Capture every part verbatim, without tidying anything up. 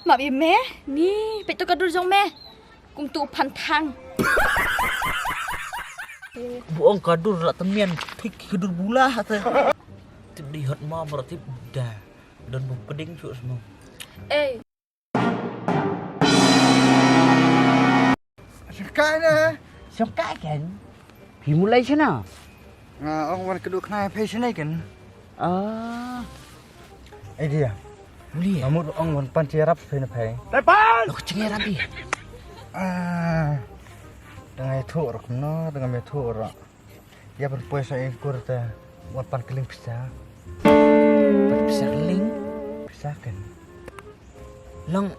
Map ïa me, ni, peit to ka dur jong me. Kum tu phan thang. Bu ong ka dur la tymmen, thik ka dur bula te. Tip di hot ma, mar tip da. Don bu pding chu smo. Ei. Shongkai na. Shongkai kan. Phi mulai shana. Nga ong wan kadu khnai phi shana kan. Ah. Idea. Muli. Nga mut ong wan pan ti rap phi na phi. Tepan. Lok chingi rap di. Ah. Dengan itu rok no, dengan itu rok. Ïa ban poi sa ing kur te wan pan kylling pisa. Pan pisa kylling. Pisa kan. Long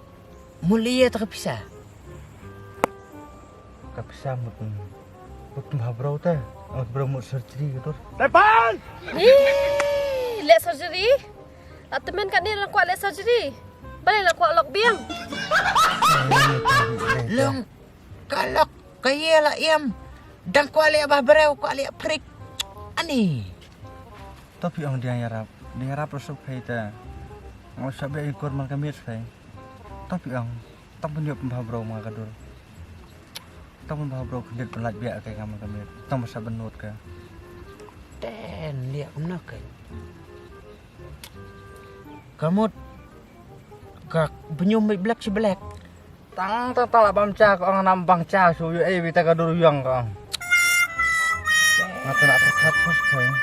muli ïa ta ka pisa. Ka pisa mut mut pynbha bro te. Mut bro mut surgery ka dur. Tepan! Ih, leh surgery? La tymmen kat ni la kwah leh surgery. Balei la kwah lok biang? Long ka lok ka ïa la ïam. Dang kwah leh ba breu kwah leh prik. Ani. To phi ong diang ïarap. Diang ïarap rusuh phai ta. Ngau sa be ikur man ka miet phai. To phi ong. Tang pynïoh pynbha bro ma ka dur. Tang pynbha bro khyndiat pynlait biak ka man ka miet. Tang ba sa bynnud ka. Ten liak kumno ka. Ka mut ka bynñium mih black shi black. Tang tang tang la bam cha ka ong nam bang cha shu yu ei wi ta ka dur yong ka ong. Nga ta na pyrkhat first point.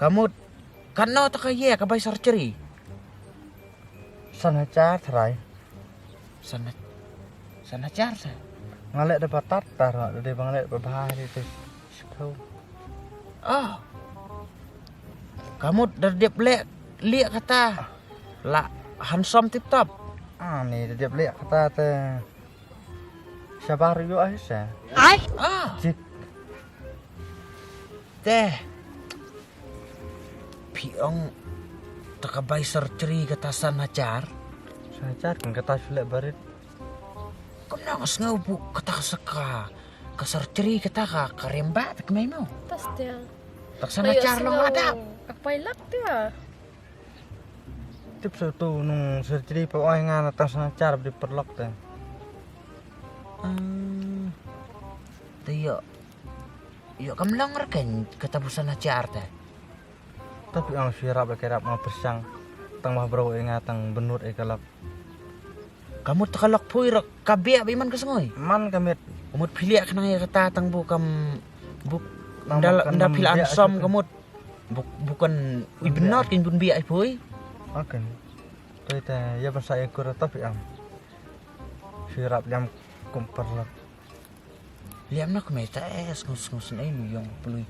Ka mut katno ta ka ye ka bai surgery. San hajar tharai. San ha- san hajar sa. Nga leh da batat tar da dei bang leh ba bha dei te. Shiphew. Ah. Ka mut da dep leh liak kata. La handsome tip top. Ah ni da dep liak kata te. Shabar yu ai sa. Ai. Ah. Jik. Te. Phi ong ta ka bai surgery kata san hajar. San hajar kan kata shu leh barit. Kumno nga sngew bu kata ka saka ka surgery kata ka ka remba ta kmai mo. Tas dia. Tak san hajar long ada. Ak pai lak dia. Tip sa tu nung surgery pa oi nga na tang san hajar di perlok te. Hmm. Te yo. Yo kam long reken kata bu san hajar te. Tapi ang sirap ke rap nga persang tang mah bro e nga tang benut e kalak. Ka mut ka lok phui rak ka biak ba iman ka sngoi. Man ka miet. Ka mut phi liak khnang ïa kata tang bu kam bu nda phi la ansom ka mut. Bu kan i bynot kin bun biak i phui. Akan. Toi ta ïa ban sa ïa kur ta phi am. Sirap liam kum parlok. Liam na kmai ta eh sngus sngus na inu yong pului.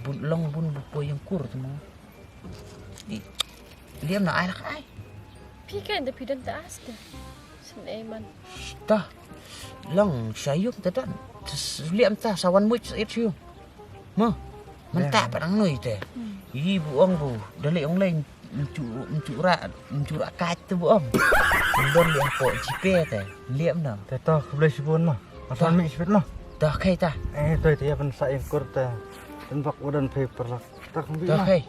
Bun long bun bu poi yong kur tu mo. Liam na ai lak ai. Phi kan da phi dan ta as ta. Sin ai man. Ta. Long sha yong ta dan. Liam ta sa wan much it yong. Mo. Menta pa dang nui te. Yi bu ong bu. Dali ong lain. Mchu mchu ra mchu ra kat tu bu ong. Don liam po jipe te. Liam na. Te to khublei shibun mo. Asan mi shibit mo. Dah kai ta. Eh toi te ya ban sa ing kur te. Ten bak udan phe perlak. Ta khumbi mo. Dah kai.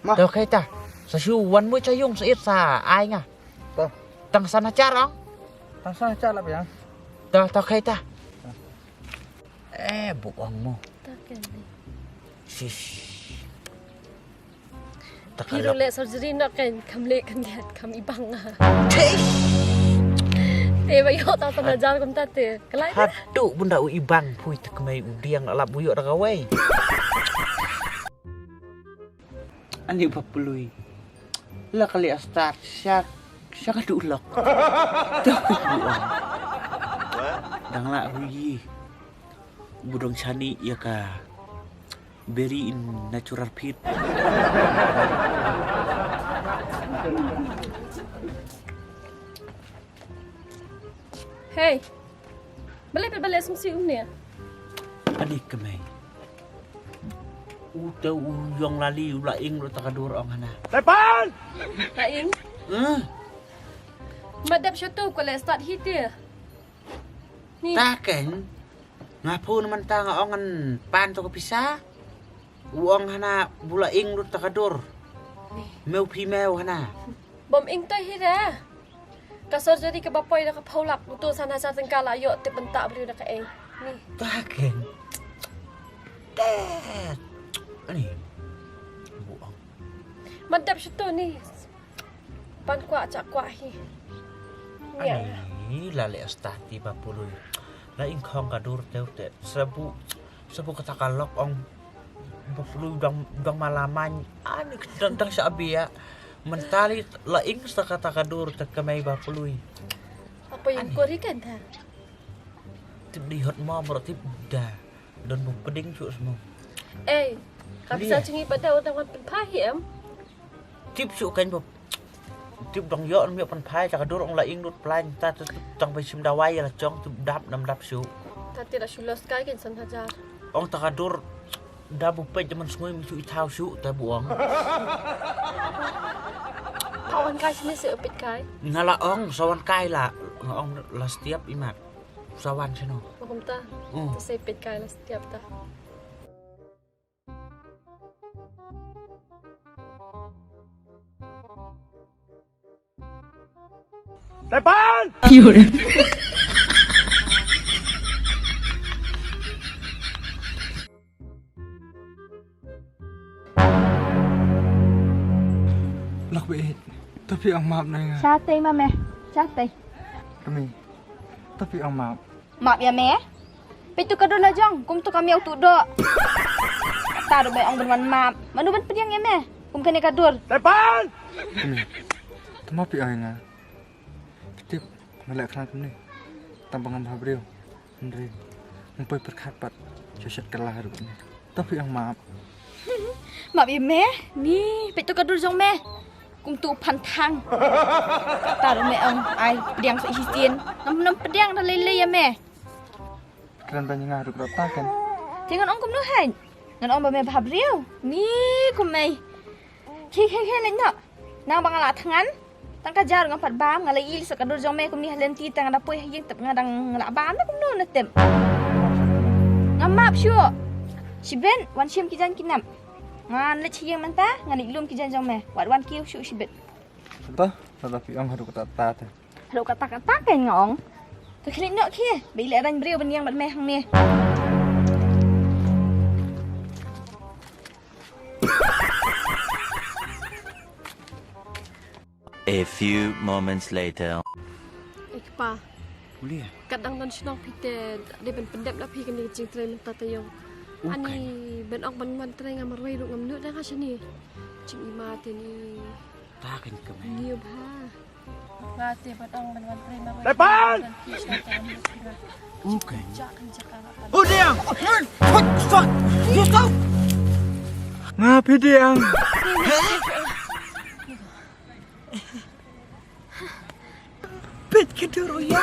Dah kai ta. Sa shu wan mu cha yung sa it sa ai nga. Ta. Tang san hajar ong. Tang san hajar lah biang. Dah dah kai ta. Eh bu ong mo. Ta kai. Shish. Phi ruh leh surgery noh kan kham leh khyndiat kham i bang. Te ba ïoh tang tang hajar kumta te. Kalai. Haduh bun da u i bang phui te kmai u diang lap bu ïoh da kawei. Ani ba pului. La ka leh start syak syak ka duh lok. Dah ku buang. Dang la hui. Budong chani ïa ka. Very in natural pit. Hey. Balei pet balei sumsi um ne? Ani kemai. U te u yong lali u la ing ru ta ka dur ong hana. Tepan! La ing? Hmm. Ma dep shoto ko le start hit dia. Ni. Ta ken. Nga phone man ta nga ong ngan pan to ka pisa. U ong hana bu la ing lut ta ka dur. Meu phi meu hana. Bom ing to hi ra. Ka surgery kaba poi da ka phew lak, uto san hajar tyngka la ïoh tip bynta briew da kaei. Ni. Ta ken. Tet. Ani. Buang. Ban dep shuh to ni. Ban kwah chak kwah hi. Ïa. Ani la leh start ti ba pului. La ing khong ka dur te te. Sabu. Sabu kata ka lok ong. Ba pului dang dang malaman. Ani dang dang sha bia. Mentali la ing sa kata ka dur te kemai ba pului. Apa yang kau ikan ta? Tip di hot mom ro tip da. Don bu peding suk semua. Eh, ka bisa chingi pada orang wan penpai em. Tip suk kan bu. Tip dong yo mi penpai ta ka dur ong la ing dut plan ta tu tang bai sim dawai la chong tu dap nam dap suk. Ta ti la shulos kai kin san hajar. Ong ta ka dur da bu pej jaman sngui mi suk i thau suk ta bu ong. Pawan kai sini se pej kai. Nga la ong sawan kai la nga ong la setiap imat. Sawan sino. Makum ta. Hmm. Ta se pej kai la setiap ta. Tepan! Lok beit. Tapi ang map na nga. Chatei ma me. Chatei. Kami. Tapi ang map. Map ïa me. Peit tu ka dur la jong, kum tu ka miaw tu doh. Ta ruh me ong ban wan map. Manu ban pdiang ïa me. Kum kane ka dur. Tepan! Kami. Tama pi ai nga. Tip, nga leh khlaiñ kumne. Tang ba ngam ha briew. Hynrei. Ngam poi pyrkhat pat. Shu shet kylla ruh kumne. Tapi ang map. Map ïa me? Ni, peit tu ka dur jong me. Kum tu phan thang. Ta ruh me ong ai pdiang sa shisien. Ngam ngam pdiang da lei lei ïa me. Kren ban nga ruh ta kan. Te ngan ong kumno hynrei. Ngan ong ba me bha briew. Ni kum me. Khi khi khi leh noh. Nang ba nga la thngan. Tang ka jar nga pat bam nga la ïohi sa ka dur jong me kumne ha lynti tang da poi ha ïing tep nga dang la bam na kumno na tep. Nga map shuh. Shibit wan shim ki jaiñ ki nep. Ngan leit ha ïing mynta ngan leit lum ki jaiñ jong me. Wat wan kiew shuh shibit. To, to, to, phi ong haduh katta ta te. Haduh katta katta kein nga ong. To khie leit noh khie. Ba i leh rang briew ban ïeng bad me hangne. A few moments later. Eh, kpa. Kat dang don shnong phi te, dei ban pyndep na phi kane ka jingtrei mynta taïew. Ani ban ong ban wan trei nga marwei ruh ngam nud dang ha shane. Jingima te ni. Ta kan ka mai. Ni bha. Nga te ban ong ban wan trei marwei. Tepan! Okay. Udiang! Fuck! Fuck! Nga phi diang! Peit ka dur u ïa.